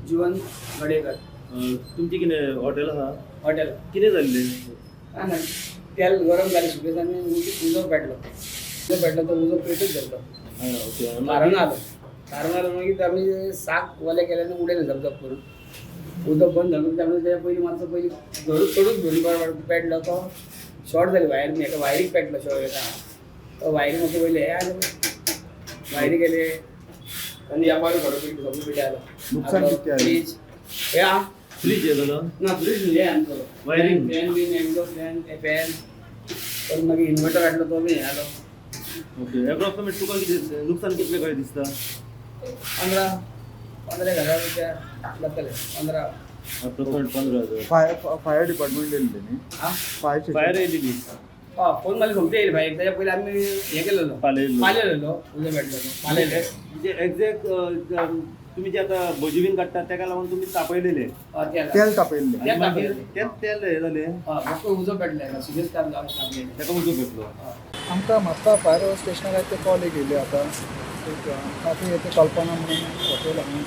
जीवन गडेकर. तुमची कितें हॉटेल आहा? हॉटेल. कितें जाल्लें? काय ना, तेल गरम जालें सुबेज आनी उजो पेटलो. उजो पेटलो तो उजो पेटूच धरलो. ओके. कारण आलो, कारण आलो. मागीर आमी साक वले केले आनी उडयलें धपधप करून. उदक बंद जालें म्हणजे आमी तेज्या पयलीं मातसो पयलीं धरून चडूच धरून पेटलो तो शॉर्ट जाली वायर. एका वायरीक पेटलो शॉर्ट एका तो वायरी मातसो पयलीं हें आनी वायरी गेले आनी ह्या पावल थोडो पेट सगळो पेटी आलो. नुकसान कितकें जालें? फ्रीज हे आहा. फ्रीज हे जालो? ना, फ्रीज न्ही, हे आमचो Wiring. Fan बीन एमलो फॅन फॅन पण मागीर इन्वर्टर हाडलो तो बी हे आलो. ओके, एप्रोक्सिमेट तुका कितें नुकसान कितलें कळें दिसता? 15 15 एक हजार रुपया जातले, 15. अप्रोक्सिमेट 15,000. फायर फायर डिपार्टमेंट येयल्ले न्ही? हा. फायर. फायर येयलेली. हा, फोन मारले सोमते येयले भायर. त्याच्या पयलीं आमी हे केलेलो. पालयल्लो. पालयलेलो, उजो पेटलो तो पालयले. म्हणजे एक्झॅक्ट तुम्ही जे आता भजी बीन काडटात तेका लागून तुमी तापयलेले? हय, तेल. तेल तापयल्लें. तेल मागीर तापयलें. तेच तेल हे जालें? हय, फक्त उजो पेटले सुबेज तापलेले. तेका उजो पेटलो. आमकां म्हापसा फायर स्टेशनार ते कॉल एक येयले आतां एक काफे येते कल्पना म्हणून हॉटेल आहा,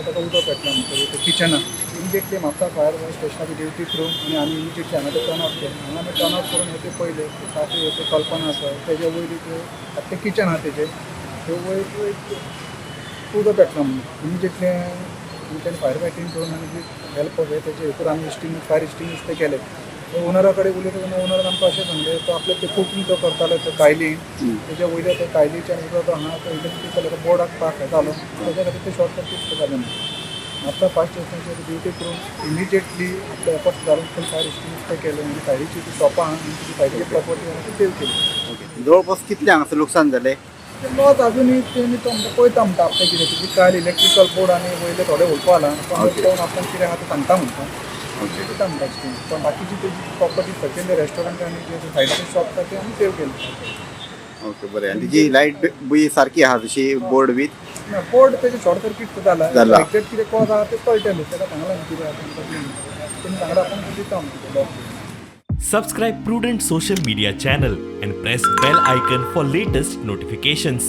ताका उदक पेटला म्हणटकीर ते किचनाक. इमिजिएटली म्हापसा फायर स्टेशनाची ड्युटी क्रू आनी आमी इमिजिएटली हांगा ते टर्न ऑफ केलें. हांगा आमी टर्न ऑफ करून हे ते पयलें काफे येते कल्पना आसा तेजे वयर एक ते किचन आहा तेजें ते वयर एक उदक पेटला म्हणून इमिजिएटली आमी फायर फायटींग करून आमी हेल्प ऑफ हे तेजे हितूर आमी एक्सटिंग्विश फायर एक्सटिंग्विश ते केले. ओनरा कडेन उलयता तेन्ना ओनरान आमकां अशें सांगलें, तो आपले ते कुकींग तो करतालो तो कायलीन तेज्या वयल्या ते कायलीच्यान उदक तो हांगा तो इलेक्ट्रिकल बोर्डाक पाक जालो, तेज्या खातीर ते शॉर्ट सर्कीट जालें म्हणून. आतां फायर स्टेशनाचेर ड्युटी करून इमिजिएटली आपले एफर्ट्स घालून फूल फायर एक्सटिंग्विश ते केलें आनी फायरीची ती शॉपां आहा आनी ती फायरीची प्रॉपर्टी आहा ती सेव केली. जवळपास कितले हांगासर लुकसाण जालें? ते लॉस अजुनूय तेमी तो आमकां पळयता म्हणटा आपलें कितें तेजी कायल इलेक्ट्रिकल बोर्ड आनी वयले थोडे उडपा आला तो आमी पळोवन आपणाक कितें आहा तें सांगता म्हणटा, दिता म्हणटा एक्सचेंज. पण बाकीची तेजी प्रॉपर्टी सकयल्ले रेस्टॉरंट आनी जे सायडीचे शॉप आसा ते आमी सेव केले. ओके, बरें. आनी तिजी लायट बी सारकी आहा तशी बोर्ड बीत? ना, बोर्ड तेजे शॉर्ट सर्कीट जाला. जाला. एक्झॅक्ट कितें कॉज आहा तें कळटलें ताका. सांगलां न्ही कितें आहा तें तेमी सांगलां, आपूण दिता म्हणटा loss. Subscribe Prudent Social Media channel and press bell icon for latest notifications.